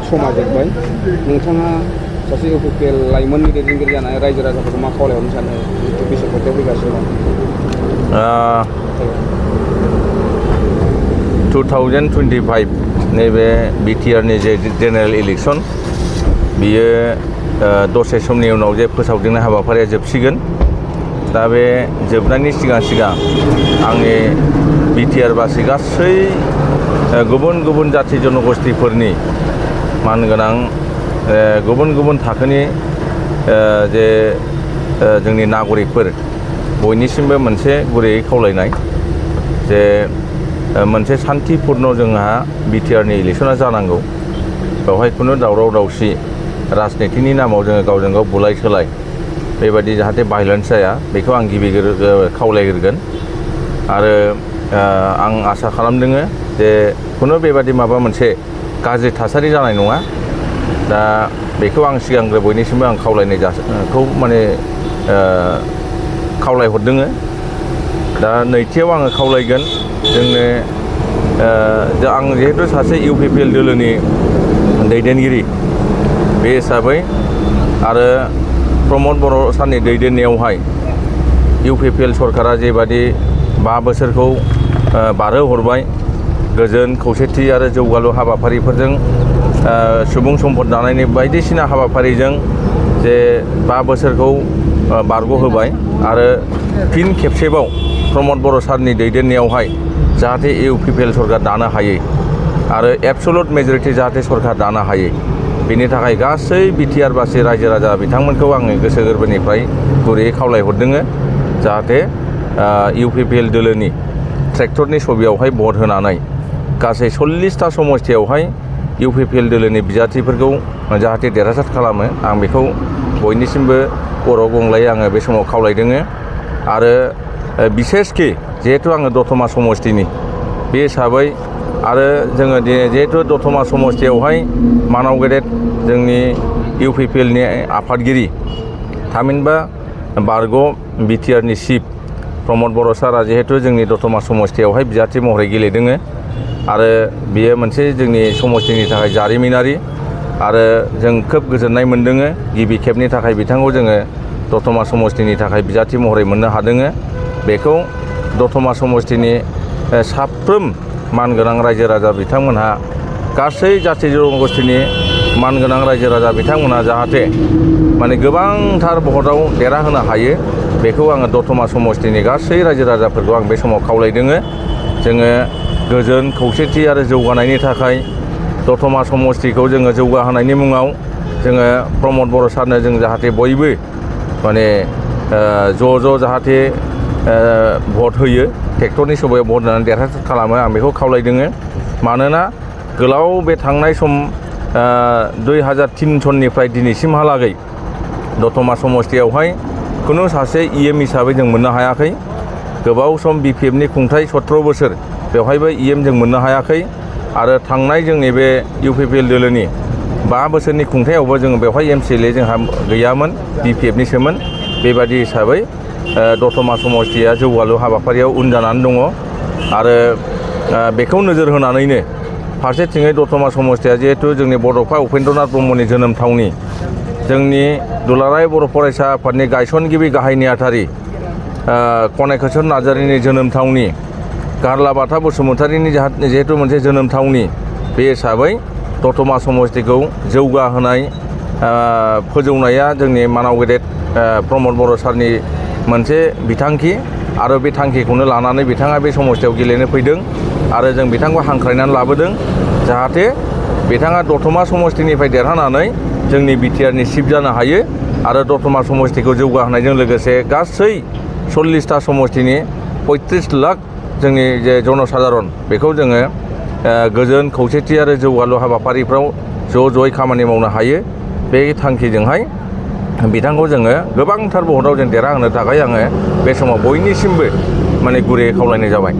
समा जोब्बाय नोंथाङा सासे इउपिपिएल लाइमोननि दैदेनगिरि जानाय रायजो राजाफोरखौ मा खावलायहरनो सानो बिसायख'थियाव फैगासिनो दं 2025 नैबे बिटिआरनि जे जेनेरेल इलेक्सन बियो दसे समनि उनाव जे फोसावदिंनाय हाबाफारिया जोबसिगोन दा बे जोबनायनि सिगां आंनि बिटिआरबासि गासै गुबुन गुबुन जाथि जनगोष्ठीफोरनि मानगोनां गुबुन गुबुन थाखोनि जे जोंनि नागरिकफोर बयनिसिमबो मोनसे गुरैयै खावलायनाय जे मोनसे शान्तिपूर्ण जोंहा बिटिआरनि इलेक्शना जानांगौ बेवहाय खुनु दावराव दावसि राजनितिनि नामाव जोङो गावजों गाव बुलाय सोलाय बेबायदि जाहाथे भायलेन्स जाया बेखौ आं गिबि खावलायग्रोगोन आरो आं आसा खालामदों जे खुनु बेबायदि माबा मोनसे गाज्रि थासारि जानाय नङा दा बेखौ आं सिगांग्रो बयनिसिमबो आं खावलायनायखौ माने खावलायहरदों दा नैथियाव आङो खावलायगोन जोंनो आं जिहेतु सासे इउपिपिएल दोलोनि दैदेनगिरि बे हिसाबै आरो प्रमद बर' सारनि दैदेननायावहाय इउपिपिएल सरकारा जेबादि 5 बोसोरखौ बारहोहरबाय गोजोन खौसेथि आरो जौगालु हाबाफारिफोरजों सुबुं सम्पद दानायनि बायदिसिना हाबाफारिजों जे 5 बोसोरखौ बारग'होबाय आरो फिन खेबसेबाव प्रमद बर' सारनि दैदेननायावहाय जाहाथे इउपिपिएल सरकार दानो हायो आरो एबसलुट मेजरिटि जाहाथे सरकार दानो हायो बेनि थाखाय गासै बिटिआरबासि रायजो राजा बिथांमोनखौ आङो गोसो गोरबोनिफ्राय गुरैयै खावलायहरदों जाहाथे इउपिपिएल दोलोनि ट्रेक्टरनि छबियावहाय भट होनानै गासै 40टा समस्थियावहाय इउपिपिएल दोलोनि बिजाथिफोरखौ जाहाथे देरहासार खालामो आं बेखौ बयनिसिमबो खर' गंग्लायै आङो बे समाव खावलायदों आरो बिसेसखि जिहेतु आङो दतमा समस्थिनि बे हिसाबै आरो जोङो जिहेतु दतमा समस्थियावहाय मानाव गेदेर जोंनि इउपिपिएलनि आफादगिरि थामहिनबा बारग' बिटिआरनि चिफ प्रमद बर' सारा जिहेतु जोंनि दतमा समस्थियावहाय बिजाथि महरै गेलेदों आरो बियो मोनसे जोंनि समस्थिनि थाखाय जारिमिनारि आरो जों खोब गोजोननाय मोनदों गिबि खेबनि थाखाय बिथांखौ जोङो दतमा समस्थिनि थाखाय बिजाथि महरै मोननो हादों बेखौ दतमा समस्थिनि साफ्रोम मानगोनां रायजो राजा बिथांमोनहा गासै जाथि जनगोष्ठीनि मानगोनां रायजो राजा बिथांमोनहा जाहाथे माने गोबांथार भटआव देरहाहोनो हायो बेखौ आङो दतमा समस्थिनि गासै रायजो राजाफोरखौ आं बे समाव खावलायदों जोङो गोजोन खौसेथि आरो जौगानायनि थाखाय दतमा समस्थिखौ जोङो जौगाहोनायनि मुङाव जोङो प्रमद बर' सारनो जों जाहाथे बयबो माने ज' जाहाथे भट होयो ट्रेक्टरनि छबियाव भट होनानै देरहासार खालामो आं बेखौ खावलायदों मानोना गोलाव बे थांनाय सम 2003 सननिफ्राय दिनैसिमहालागै दतमा समस्थियावहाय खुनु सासे इएम हिसाबै जों मोननो हायाखै गोबाव सम बिपिएफनि खुंथाय 17 बोसोर बेवहायबो इएम जों मोननो हायाखै आरो थांनाय जोंनि बे इउपिपिएल दोलोनि 5 बोसोरनि खुंथायावबो जोङो बेवहाय एमसिएलए जोंहा गैयामोन बिपिएफनिसोमोन बेबादि हिसाबै दतमा समस्थिया जौगालु हाबाफारियाव उन जानानै दङ आरो बेखौ नोजोर होनानैनो फारसेथिङै दतमा समस्थिया जिहेतु जोंनि बड'फा उपेन्द्रनाथ ब्रह्मनि जोनोम थावनि जोंनि दुलाराय बर' फरायसा आफादनि गायसनगिरि गाहाय नेहाथारि कनक नार्जारिनि जोनोम थावनि गारलाबाथा बसुमतारिनि जिहेतु मोनसे जोनोम थावनि बे हिसाबै दतमा समस्थिखौ जौगाहोनाय फोजौनाया जोंनि मानाव गेदेर प्रमद बर' सारनि मोनसे बिथांखि आरो बे थांखिखौनो लानानै बिथाङा बे समस्थियाव गेलेनो फैदों आरो जों बिथांखौ हांख्रायनानै लाबोदों जाहाथे बिथाङा दतमा समस्थिनिफ्राय देरहानानै जोंनि बिटिआरनि चिफ जानो हायो आरो दतमा समस्थिखौ जौगाहोनायजों लोगोसे गासै 40टा समस्थिनि 35 लाख जोंनि जे जनसाधारन बेखौ जोङो गोजोन खौसेथि आरो जौगालु हाबाफारिफ्राव ज'यै खामानि मावनो हायो बे थांखिजोंहाय बिथांखौ जोङो गोबांथार भटआव जों देरहाहोनो थाखाय आङो बे समाव बयनिसिमबो माने गुरैयै खावलायनाय जाबाय।